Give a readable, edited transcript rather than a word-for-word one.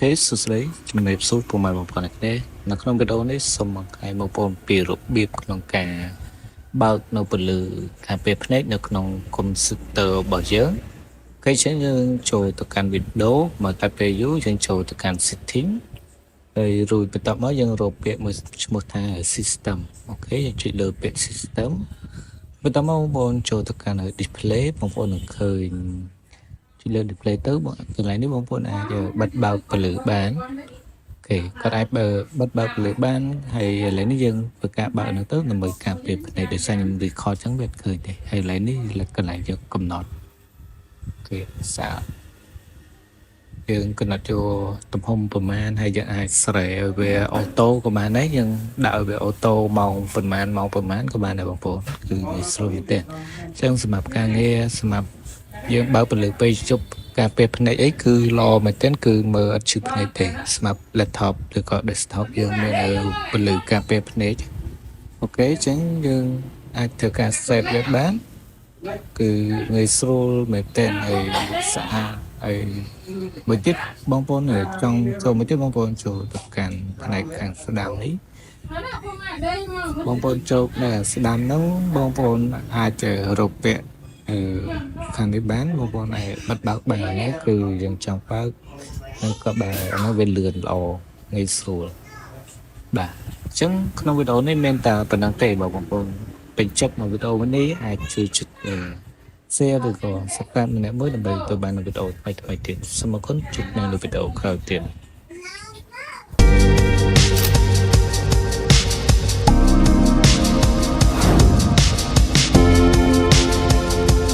OK សួស្តីជំរាបសួរពុកម៉ែបងប្អូនអ្នកគ្នានៅក្នុងវីដេអូនេះសូមបង្ហាញបងប្អូនពីរបៀបក្នុងការបើកនៅពន្លឺការពារភ្នែកនៅក្នុងកុំព្យូទ័ររបស់យើង OK ចឹងយើងចូលទៅកាន់វីដេអូមកតែពេលយូរយើងចូលទៅកាន់ setting ហើយរួចបន្ទាប់មកយើងរកពាក្យមួយឈ្មោះថា system។ OK យើងចុចលើពាក្យ system បន្ទាប់មកបងប្អូនចូលទៅកាន់ display បងប្អូននឹងឃើញចុចលើ display ទៅបងកន្លែងនេះបងប្អូនអាចបិទបើកពន្លឺបាន។ OK គាត់អាចបិទបើកពន្លឺបានហើយឥឡូវនេះយើងធ្វើការបើកនោះទៅដើម្បីការពារភ្នែកដោយសារខ្ញុំ record ចឹងវាអត់ឃើញទេហើយឥឡូវនេះកន្លែងយើងកំណត់ OK សាយើងកំណត់យកទំហំប្រមាណហើយយើងអាចស្រែឲ្យវា auto ក៏បានដែរយើងដាក់ឲ្យវា auto ម៉ោងប្រមាណម៉ោងប្រមាណក៏បានដែរបងប្អូនគឺងាយស្រួលមែនទែនអញ្ចឹងសម្រាប់ការងារសម្រាប់យើងបើកពន្លឺពេលជប់ការពារភ្នែកអីគឺល្អមែនទែនគឺមើលអត់ឈឺភ្នែកទេសម្រាប់ laptop ឬក៏ desktop យើងមានពន្លឺការពារភ្នែក។ OK អញ្ចឹងយើងអាចធ្វើការ set វាបានគឺងាយស្រួលមែនទែនហើយស្អាតហើយមួយទៀតបងប្អូនចង់ចូលមួយទៀតបងប្អូនចូលទៅកាន់ផ្នែកខាងស្ដាំនេះបងប្អូនចូលផ្នែកស្ដាំហ្នឹងបងប្អូនអាចរកពាក្យអឺខាងនេះបានបងប្អូនអាចបិទបើកបាននេះគឺយើងចង់បើកហើយក៏បែរនោះវាលឿនល្អងាយស្រួលបាទអញ្ចឹងក្នុងវីដេអូនេះមានតែប៉ុណ្្នឹងទេបើបងប្អូនពេញចិត្តនៅវីដេអូនេះអាចជួយចុច share ឬក៏ subscribe ម្នាក់មួយដើម្បីទៅបាននូវវីដេអូថ្មីៗទៀតសូមអរគុណជួបគ្នានៅវីដេអូក្រោយទៀត។